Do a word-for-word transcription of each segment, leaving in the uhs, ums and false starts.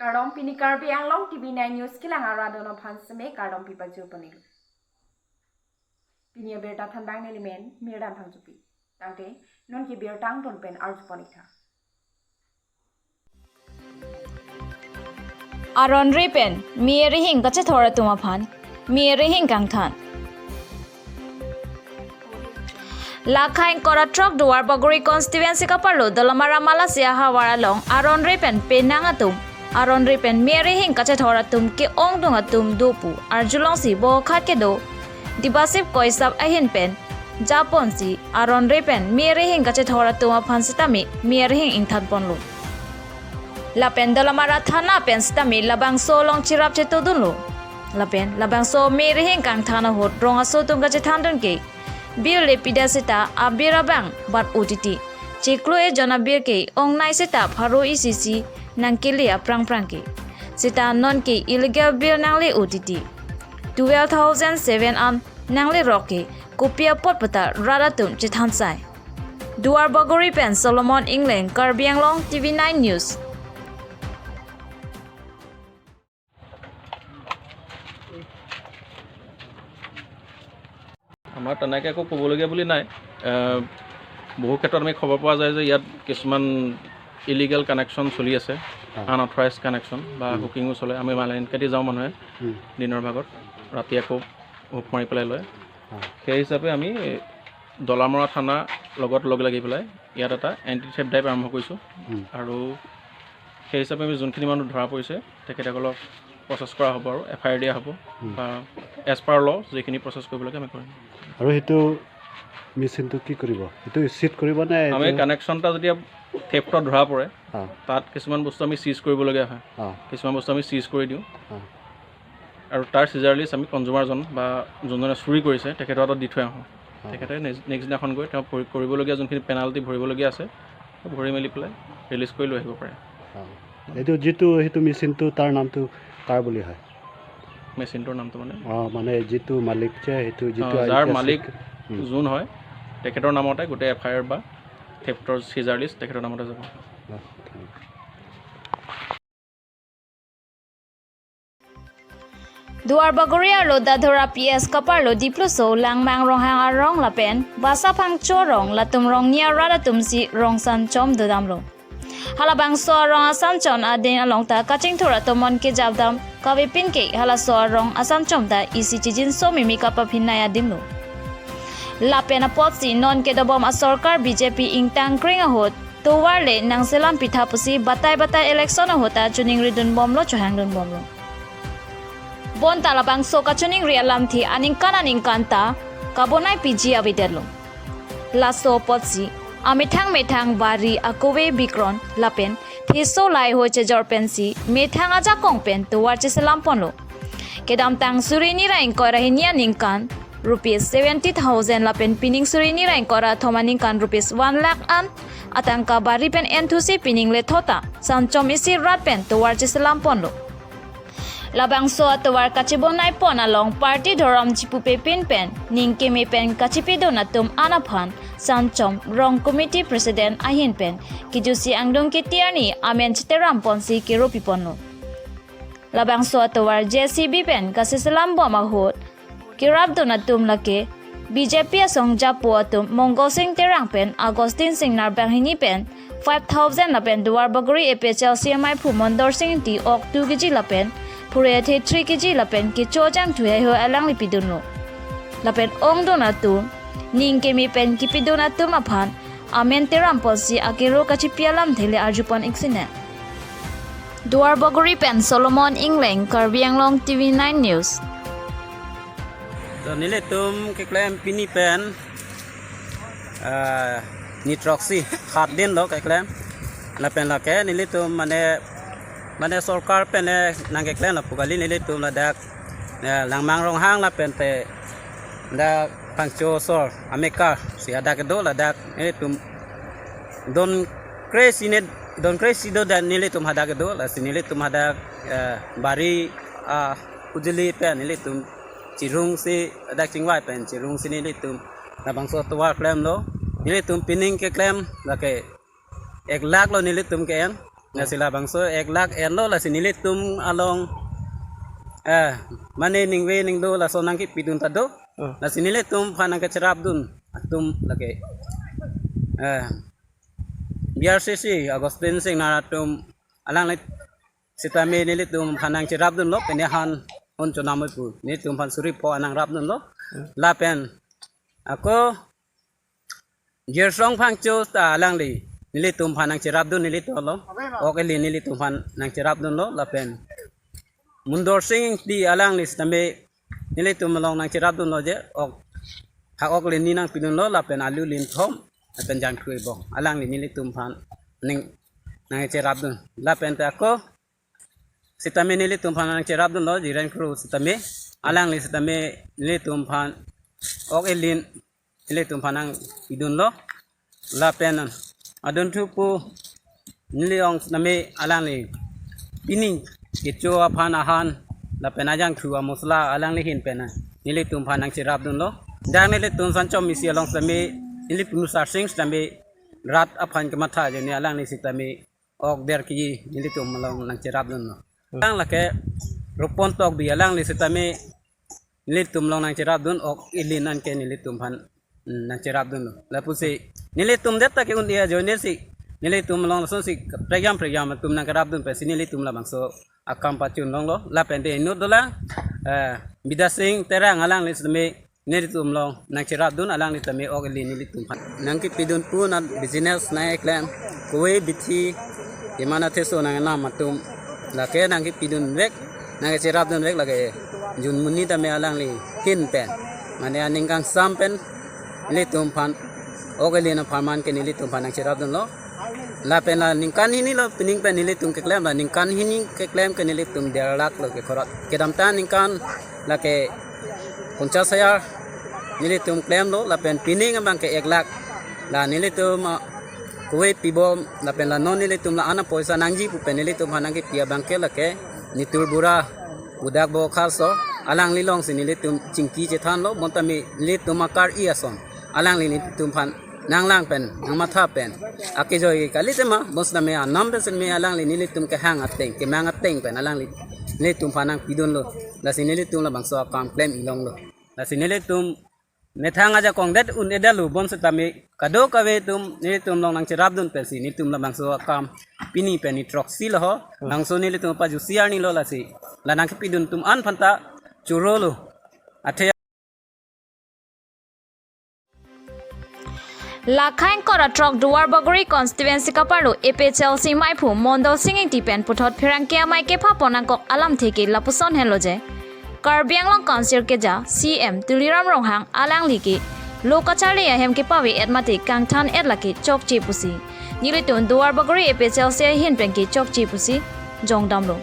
Kardom, pini Karbi Anglong T V nine News kelang arat atum aphan seme kardom pipajir ponlo. Pini abirta thanbang nelimen Mirdan Phangchopi. Tangte non ke birta angton pen arju pon-ik tha. Aron ri pen me rihing kachethor atum aphan me rihing kangthan. Lakhain kora throk Duar Bagori constituency kaparlo Dolamara Malasi ahavar along aron ri pen penang atum aron ri pen me rihing kachethor atum ke-ongdung atum do pu arjulongsi bokhat kedo Dibasip Koisap ahin pen japonsi aron ri pen me rihing kachethor atum aphan sitame me rihing ingthan ponlo. Lapen Dolamara thana pen sitame labangso along cherap chetodunlo. Lapen labangso me rihing kangthan ahut rong aso atum kachethandun ke bir le pida seta abir abang bat-o titi. Chiklo ejon abir ke ongnei seta pharo isi si nangkele aphrang phrang ke. Seta non ke illegal bir nangle-o titi. Twelve thousand seven an nangle rok ke kopi apot puta rat atum chethansai. Duar Bagori pen Solomon Ingleng, Karbi Anglong T V nine News. আমাৰ তেনেকে একো ক'বলগীয়া বুলি নাই। এ, বহু ক্ষেত্ৰত আমি খবৰ পোৱা যায় যে ইয়াত কিছুমান ইলিগেল কানেকশ্যন চলি আছে, হয়। আনঅথৰাইজ কানেকশ্যন বা হুম। হুকিঙো চলে। আমি মালাইনকাটি যাওঁ মানুহে হুম। দিনৰ ভাগত, ৰাতি আকৌ হুক মাৰি পেলাই লয়। হয়। সেই হিচাপে আমি ডলামৰা থানা লগত লগ লাগি পেলাই ইয়াত এটা এণ্টি থেফ্ট ড্ৰাইভ আৰম্ভ কৰিছোঁ। হুম। আৰু সেই হিচাপে আমি যোনখিনি মানুহ ধৰা পৰিছে, তেখেতসকলক প্ৰচেছ কৰা হ'ব আৰু এফ আই আৰ দিয়া হ'ব হুম। বা এজ পাৰ ল যিখিনি প্ৰচেছ কৰিব লাগে আমি কৰিম। আৰু সেইটো মেচিনটো কি কৰিব? সেইটো চিজ কৰিব নে আমি এইটো? কানেকশ্যন এটা যেতিয়া থেফ্টত ধৰা পৰে, অ। তাত কিছুমান বস্তু আমি চিজ কৰিবলগীয়া হয়। অ। কিছুমান বস্তু আমি চিজ কৰি দিওঁ। অ। আৰু তাৰ চিজাৰ লিষ্ট আমি কনজিউমাৰজন বা যোনজনে চুৰি কৰিছে তেখেতৰ হাতত দি থৈ আহোঁ। অ। তেখেতে নেক্সট, নেক্সট দিনাখন গৈ তেওঁ ভৰি-, কৰিবলগীয়া যোনখিনি পেনাল্টি ভৰিবলগীয়া আছে, ভৰি মেলি পেলাই ৰিলিজ কৰি লৈ আহিব পাৰে। অ। এইটো যিটো, সেইটো মেচিনটো তাৰ নামটো কাৰ বুলি হয়? মেচিনটোৰ নামটো মানে? অ, মানে যিটো মালিক যে, সেইটো অ, যিটো যাৰ আহি আছে, মালিক উম। যোন হয়, তেখেতৰ নামতে গোটেই এফ আই আৰ বা থেফ্টৰ চিজাৰ লিষ্ট তেখেতৰ নামতে যাব। অ, ঠিক। Duar Bagori arlo Dadhora P S kaparlo Dipluso Langmang Ronghang arong lapen Basa Phangcho arong latum rong ni arat atumsi rong sanchom dodamlo. Halabangso arong asanchom adin along ta kachingthur atum non kejapdam kavepin ke halaso arong asanchom ta isi chijinso mimi kapaphinnei adimlo. Lapen apotsi non kedobom asorkar B J P ingtang kring ahut tovar le nangselam pitha pusi batai batai election ahut ta choningri dunbomlo, chohang dunbomlo. Bonta labangso kachoningri alamthe aningkan aningkan ta kabonai piji avedetlo. Laso apotsi amethang methang bari akove bikron lapen theso lahei chejor pensi methang ajakong pen tovar cheselam ponlo. Kedamtang suri ni ra ingkoi ra hini aningkan rupees seventy thousand lapen pining suri ni ra ingkoi ra thom aningkan rupees one lakh an atangka bari pen enthusi pining lethot ta sanchom isi rat pen tovar cheselam ponlo. Labangso atovar kachebonai pon along party dhorom chipupepin pen ning keme pen kachipidun atum an aphan sanchom rong committee president ahin pen kijutsi angdung kiti arni amen cheteram ponsi kero piponlo. Labangso atovar J C B pen kaseselam bom ahut kerapdun atum lake B J P asong japo atum Mongol Sing Terang pen Augustine Singnar banghini pen five thousand lapen Duar Bagori A P H L C M I phu Mondor Sing Ingti ok two K G lapen phure athe three K G lapen kecho jangthu haihui alangli pidunlo. Lapen ongdun atum ning keme pen kipidun atum aphan amen teram ponsi akero kachipi alamthe le arjupon-ik sinang. Duar Bagori pen Solomon Ingleng, Karbi Anglong T V nine News. To nelitum keklem pini pen, ah, ni throksi hat din lo keklem. Lapen lake nelitum mane, mane sorkar pen, eh, nangkeklem lapu kali nelitum ladak, eh, Langmang Ronghang lapen te dak Phangcho asor amekar si hadak kedo ladak nelitum don kre-isi ne, don kre-isi do dan nelitum hadak kedo, lasi nelitum hadak, eh, bari, ah, ujili pen nelitum chirung si dak chingvai pen chirung si nelitum labangso tovar klemlo. Nelitum pining keklem lake ek lakh lo nelitum ke-en. Lasi labangso ek lakh enlo, lasi nelitum along, eh, mane ningve ningdo laso nangkepidun ta do. Hmm. Lasi nelitum aphan nangkecherapdun atum lake, eh, B R C C Augustine Singnar atum alangli sitame nelitum aphan nangcherapdunlo, pini han hon chonam pu nelitum aphan suri pho nangrapdunlo. Hmm. Lapen ako Jirsong Phangcho ta alangli nelitum aphan nangcherapdun nelitum along. Ok Elin nelitum aphan nangcherapdunlo, lapen Mundorsing Ingti alangli sitame nelitum along nangcherapdunlo je, ok, ha ok Elin ni nangpidunlo, lapen Alu Linthom, lapen Jangthu Ebong alangli nelitum aphan ning nangcherapdun. Lapen ta ako sitame nelitum aphan nangcherapdunlo, Jiren Kro sitame, alangli sitame nelitum aphan ok Elin nelitum aphan nangpidunlo. Lapen adunthu pu neli ong sitame alangli pini kecho aphan ahan lapen ajangthu amosla alangli ahin pen nelitum aphan nangcherapdunlo. Dak nelitum Sanchom Isi along sitame neli punu Sarsing sitame rat aphan kematha ajoine alangli sitame ok der kiji nelitum along nangcherapdunlo. Hmm. Tang lake Ropon Tokbi alangli sitame nelitum along nangcherapdun, ok Elin anke nelitum aphan, mm, nangcherapdunlo. Lapusi nelitum det ta ke-un-e ajoine si nelitum along lasonsi prekjam prekjam atum nangkerapdun pensi nelitum labangso akam pachun longlo. Lapen de inut dolang, eh, Bidya Sing Terang alangli sitame nelitum along nangcherapdun, alangli tame ok Elin nelitum aphan nangkepidun pu na business nangkeklem, kove bithi, emana theso nangnam atum lake nangkepidunvek, nangkecherapdunvek lake Jun Muni tame alangli ahin pen, mane aningkangsam pen nelitum aphan ok Elin apharman ke nelitum aphan nangcherapdunlo. Lapen la ningkan hini lo pining pen nelitum keklem, la ningkan hini keklem ke nelitum der lakh lo kekhorot. Kedamtang ningkan lake ponchas hajar nelitum klemlo, lapen pining abang ke ek lakh. La nelitum, ah, kove pibom, lapen la non nelitum la ana poisa nangji pu pen nelitum aphan nangkepi abang ke lake Nitur Bura, Budak Bo Khalso, alangli alongsi nelitum chingki chethanlo, bonta me nelitum akar-i ason alangli nelitum aphan nanglang pen, nangmatha pen, akejoi kali tema, bonsitame anam pen sitame alangli nelitum kehang ateng, kemang ateng pen alangli nelitum aphan nangpidunlo. Lasi nelitum labangso akam klem-i longlo. Lasi nelitum methang ajakong det un-e detlo, bonsitame kadokave atum nelitum along nangcherapdun pensi nelitum labangso akam pini pen ni throksi lo ho. Hmm. Bangso nelitum pajutsi arnilo lasi la nangkepidun atum an aphan ta chorolo. Athe Lakhang kora throk Duarbagori constituency kaparlo A P H L C maiphu Mondol Sing Ingti pen puthot pherangke amei kepha pon nangkok alamthe ke lapuson henlo je. Karbi Anglong Council keja C M Tuliram Ronghang alangli ke lo kacharli ahem kepave-et mate kangthan-et lake chokche pusi nelitum Duarbagori A P H L C ahin pen ke chokche pusi jongdamlo.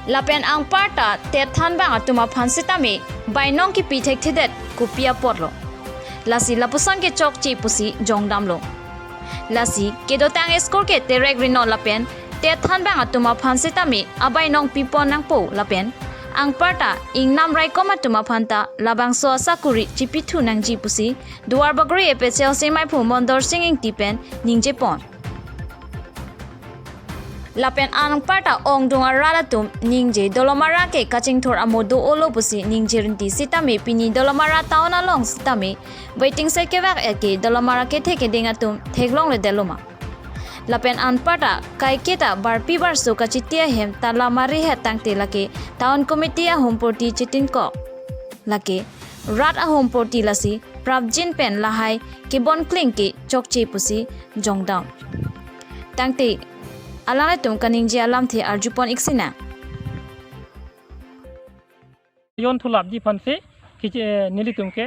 Lapen anparta tet thanbang atum aphan sitame bainong kipi thekthedet kopi apotlo. Lasi lapuson ke chokche pusi jongdamlo. Lasi kedotang school ke terek rinot lapen tet thanbang atum aphan sitame abainong pipon nangpo lapen anparta ingnam raikom atum aphan ta labangso asakuri chipithu nangji pusi Duarbagori A P H L C maiphu Mondol Sing Ingti pen ningjepon. Lapen anparta ongdung arat atum ningje Dolamara ke kachingthur amo do-olo pusi ningje rinti sitame pini Dolamara town along sitame waiting shed kevak-et ke Dolamara kethe keding atum theklongledetlo ma. Lapen anparta kaiketa barpi barso kachiti ahem ta lamari het tangte lake town committee ahum porti chitinkok. Lake rat ahum porti lasi prapjin pen lahai kebon kling ke chokche pusi jongdam. Tangte alanglitum kaningje alamthe arjupon iksinang. Yon thulapji aphansi kije nelitum ke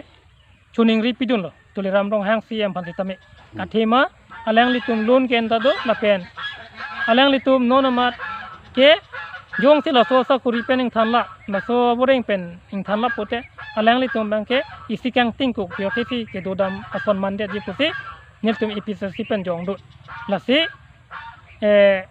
choningri pidunlo Tuliram Ronghang C M aphan sitame. Athema alanglitum lun ke enta do lapen alanglitum non amat ke jongsi laso asakuri pen ingthanla, laso aboreng pen ingthanla pote alanglitum abang ke isi kangtingkuk piote si kedodam ason mandetji pusi nelitum A P H L C pen jongdun. Lasi, eh,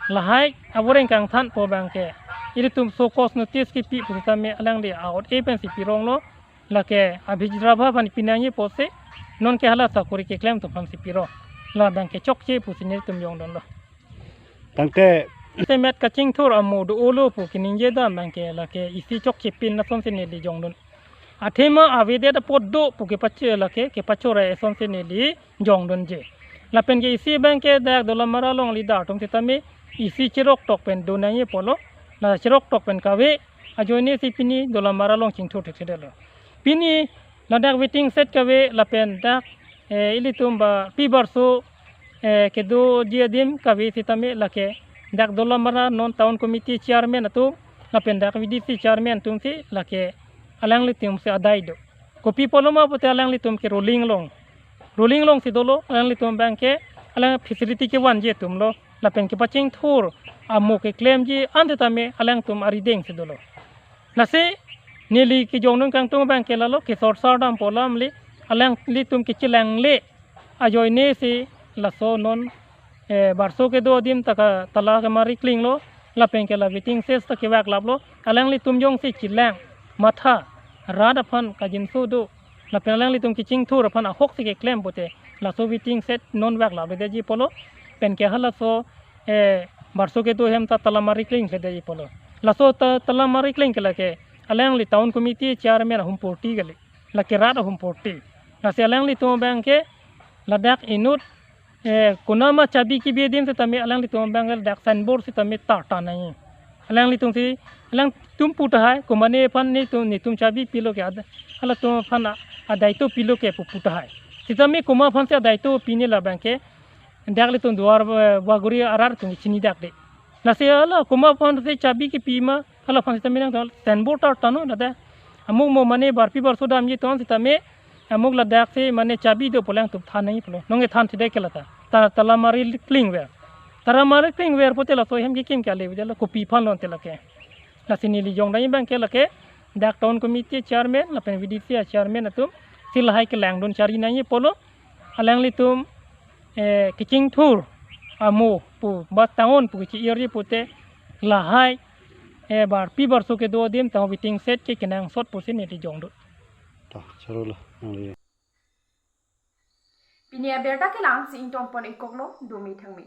lahai aboreng kangthanpo abang ke ilitum show cause notice kipi pusitame alangli out e pensi pironglo. Lake Abhijit Rabha aphan pinangji pusi, non ke hala sakuri keklem atum aphansi piro. Labang ke chokche pusi nelitum jongdunlo. Tangte semet kachingthur amo do-olo pu keningje dam abangke lake isi chokche pin asonsi neli jongdun. Athema avedet apot do pu kepache lake kepachore asonsi neli jongdunje. Lapen ke isi abangke dak Dolamara along leader atum sitame isi cherok tok pen do nangji apotlo. La cherok tok pen kave ajoine si pini Dolamara along chingthur thekthedetlo. Pini ladak waiting shed kave lapen dak, eh, ilitum Barpi Barso, eh, kedoji adim kave sitame lake dak Dolamara non town committee chairman atum lapen dak V D C chairman atum si lake alanglitum si adai do. Kopi apotlo ma pute alanglitum ke rolling along. Rolling alongsi dolo, alanglitum abangke alang facility kevangji atumlo, lapen kepachingthur amo keklemji an sitame alangtum arideng si dolo. Lasi neli kejongdun kangtung abangke lalo, kesorsar dam pu alam le, alanglitum kechelangle ajoine si laso non, eh, Barso kedo adim ta ka tala kemari klinglo, lapen ke la waiting shed ta kevaklaplo, alanglitum jongsi chelang matha rat aphan kajinso do, lapen alanglitum kechingthur aphan ahoksi keklem pute laso waiting shed non vaklapledetji apotlo, pen ke halaso, eh, Barso kedo ahem ta tala mari klingledetji apotlo. Laso ta tala mari kling ke lake alangli town committee chairman ahum porti kali, lake rat ahum porti. Lasi alanglitum abangke ladak inut, eh, konama chabi kebi adim sitame alanglitum abangke ladak signboard sitame tarta nangji. Alanglitum si, alangtum pu tahai, komane aphan netum, netum chabi pilo ke ad-, halatum aphan a-, adaito pilo ke pu pu tahai. Sitame komat aphansi adaito pine labangke, dak ilitum Duar, eh, Bagori arat atum chini dakde. Lasi hala komat aphansi chabi kepi ma, hala aphan sitame nang signboard tarta non ladak. Amuk mo mane Barpi Barso damji ton sitame, amuk ladak si mane chabi do pu alangtum than nangji pulo. Nonke thanthedet ke lata. Ta, tala mari klingver. Tala mari klingver pute laso ahem kekim ke ale avedetlo, kopi aphanlo ante lake. Lasi neli jongdunji abangke lake dak town committee chairman lapen V D C chairman atum si lahai kelangdun chari nangji apotlo. Alanglitum, eh, kechingthur amo pu ba tangon pu kechi-irji pute lahai, eh, Barpi Barso kedo adim ta waiting shed ke kenangsot pusi neli jongdun. Ta, chorolo, nangli. Pini abirta ke la-ansi ingtonpon-ikoklo, dome thangme.